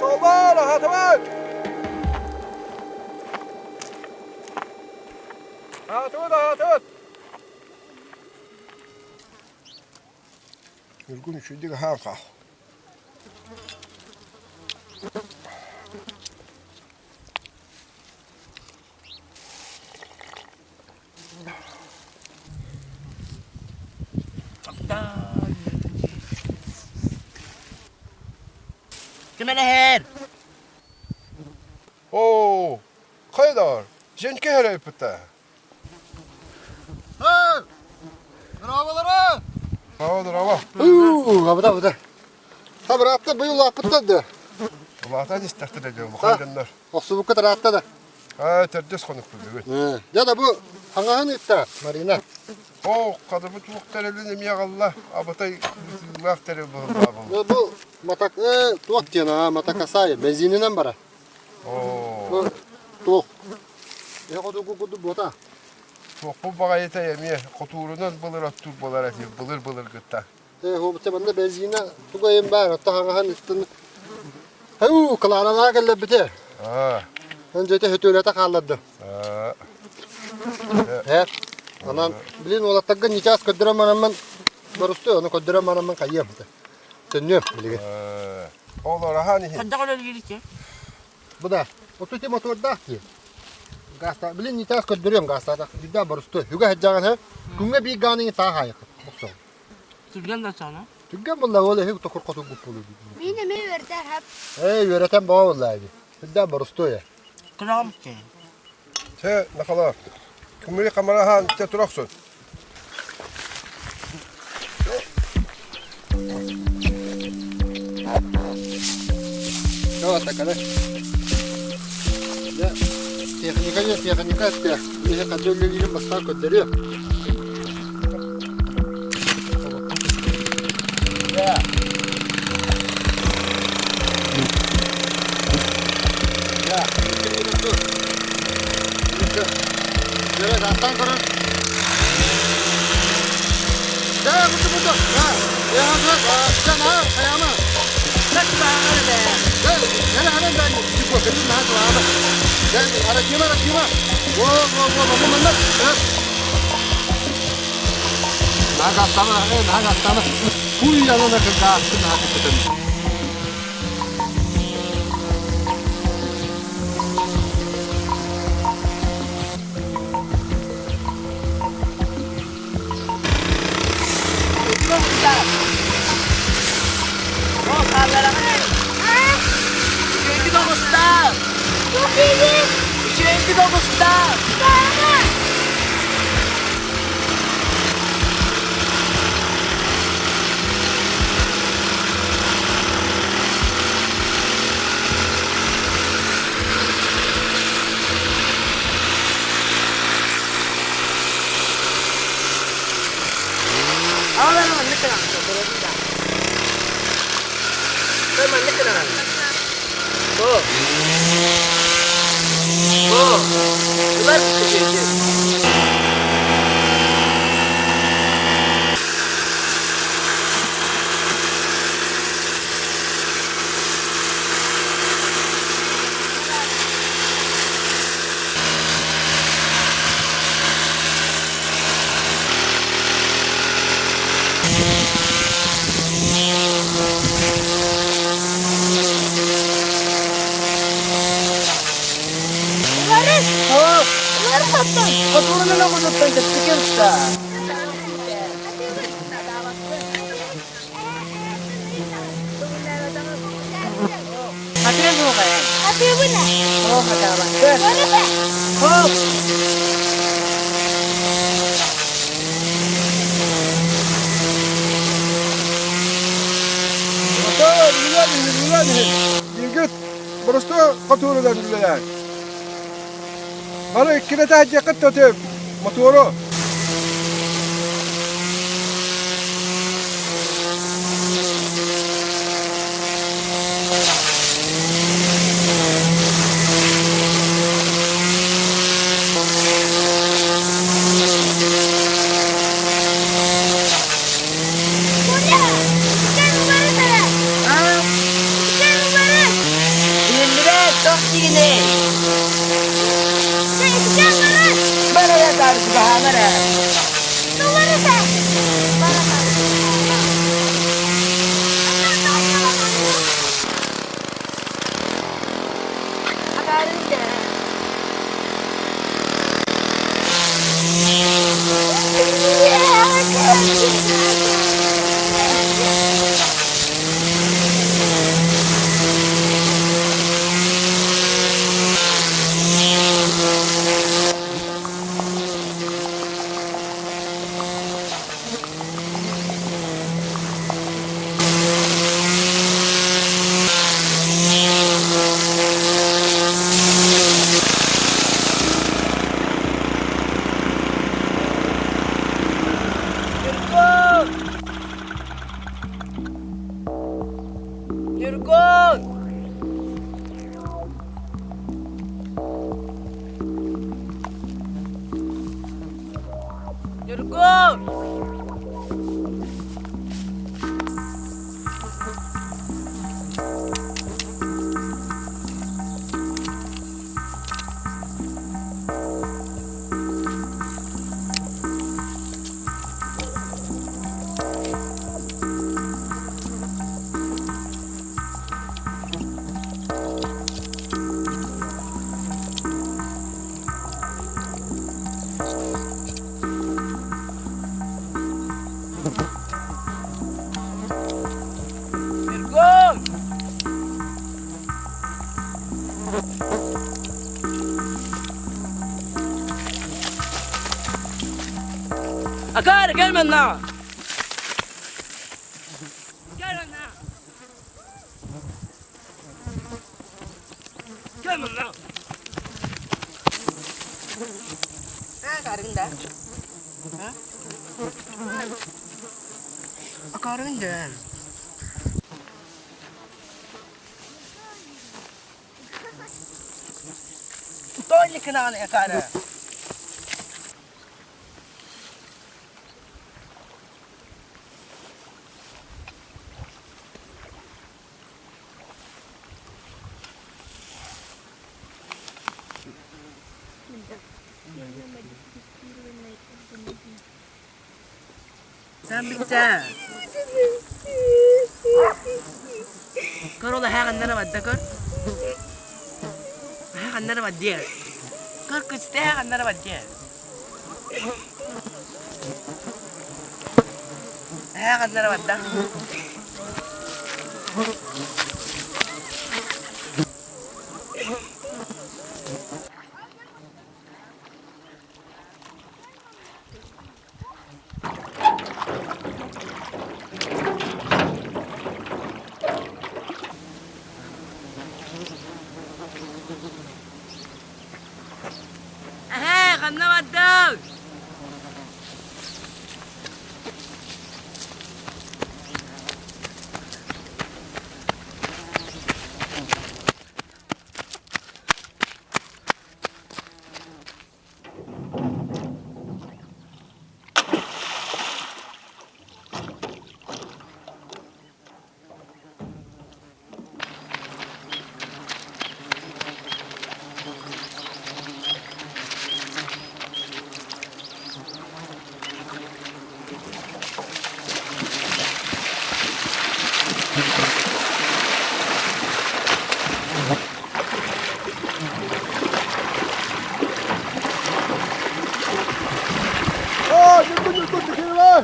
Солбаар, аһатыбыт! Аһатыбыт, аһатыбыт! Ньургун үчүгэйдик аһаан хаал. Ким элэһэр? Оо, хайдар, Женька хэрайпыта. Здраволара! Здраво, здраво. Абыда, абыда. Та быраатта быйыл улааппыттар да. Улаатан истэхтэрэ дьон, улахан дьоннор. Охсубукка тараатта да. Аа, төрдүс хонукпут бүгүн. Дьэ да бу хаҥаһын ыытта, Марина. Оо, хадыбыт туох тэрилин эмиэ аҕалла, абытай ыытыылаах тэрил быһыллаабыл. Бу матак туох диэн аа, матакасай, бензининэн бара. Оо. Бу туох Хотугу курдук буота. Туохпут баҕайыта эмиэ хотуурунан былыр оттуур буолар этим, былыр-былыргыттан. Э, хуобута манна бензина туга эм баар, отто хаҥаһан ыттын. Хау, Кларалаа кэллэрбите. Аа. Эн дьэтэ хөтүөлэтэ хаалларды. Аа. Э, анан билин уолаттарга ньычаас көрдөрөн бараммын барусту, ону көрдөрөн бараммын хайыам. Төннүөм билигин. Ол арахан иһин. Ханна олорор Бу да, оту ити мотуордаах дии. Гаста, билин ньычаас көрдөрүөм гаастаатах, үрдээх борустуой. Үгэ сылдьаҕын һэ, күҥҥэ биир гааны таах аайыккыт охсоҕун. Түргэн да сана. Түргэн буолла ол эһи токур хотугуп буолуу. Мин эмиэ үөрдэр хап. Ээ, үөрэтэн боо буолла эби. Үрдээх борустуой. Кыраҕым кээн. Тэ, нахала. Кымыры камарахан те турахсун. Чего такая? Техника не техника это. Если хотел люди бастан көтөрүө. Астан көрөр. Да, буду, буду. Да. Я да, хайама. Да, ана ана да, типа, кэлин наһаа туһаама. Да, аракима, аракима. Во, во, во, во, манна. Наһаа астана, наһаа астана. Куй анана кыргаасты наһаа кытытын. Үчүгэйдик оҕустар! Үчүгэйдик оҕустар! Аҕалара маннык гынаҕын көрөбүн да. Көр маннык гынаҕын. Бу. Бу. Ылар үчүгэй. Уларыс! Уларыс оттон! Хотуурунан оҕотуттан чэпчэки ылта. Хатыа суоҕа эн. Хатыыбын ээ. Оо, хатаабаккын. Уларыс ээ. Хоп! Мотор, үлэлээн иһин, үлэлээн иһин. Бииргит боростуой хотуурунан үлэлээн. Бары иккилэтэ сылдьыаххыт да мотуору. Коля, иккиэн уларыс эрэ. Аа, Иккиэн уларыс. Иһиллибэт, туох диигиний? Дьэ, иккиэн барыс. Бар эрэ, таарыччыбаһаама эрэ. Уларыс ээ. Бара таарыччыбаһаама. Акаарын дэ. Ньургун! Ньургун! Ньургун! Ньургун! Акаары, кэл манна! Кэл манна! Кэл манна! Акаарыгын да? Акаарыгын да? Тоник гынаҕын акаары! Сэмбиттэ. Көр ол эһээ ханна эрэ барда көр. Эһээ ханна эрэ бардиэ. Көр күстэ эһээ ханна эрэ бардиэ. Эһээ ханна эрэ барда. Эһээ, ханна бардыҥ? Аа, ньургун, ньургун, тикиэлээ!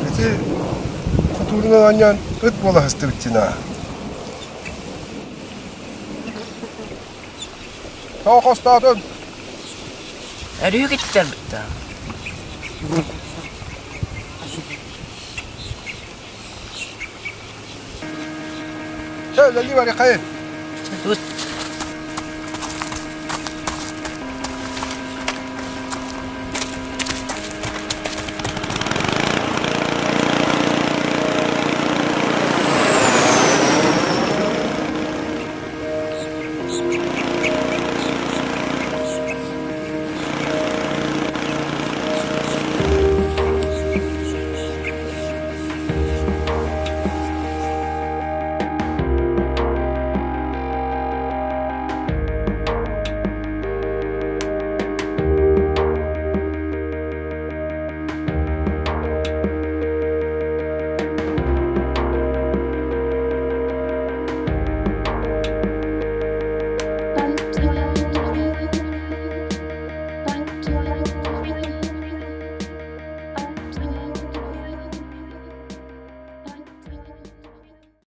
Ити хотуурунан анньан ыт буола сыстыбыт дьина. Тоҕо хостоотун? Өрүү киттэрбит Чэ, үлэлии барыаххайын. Тут.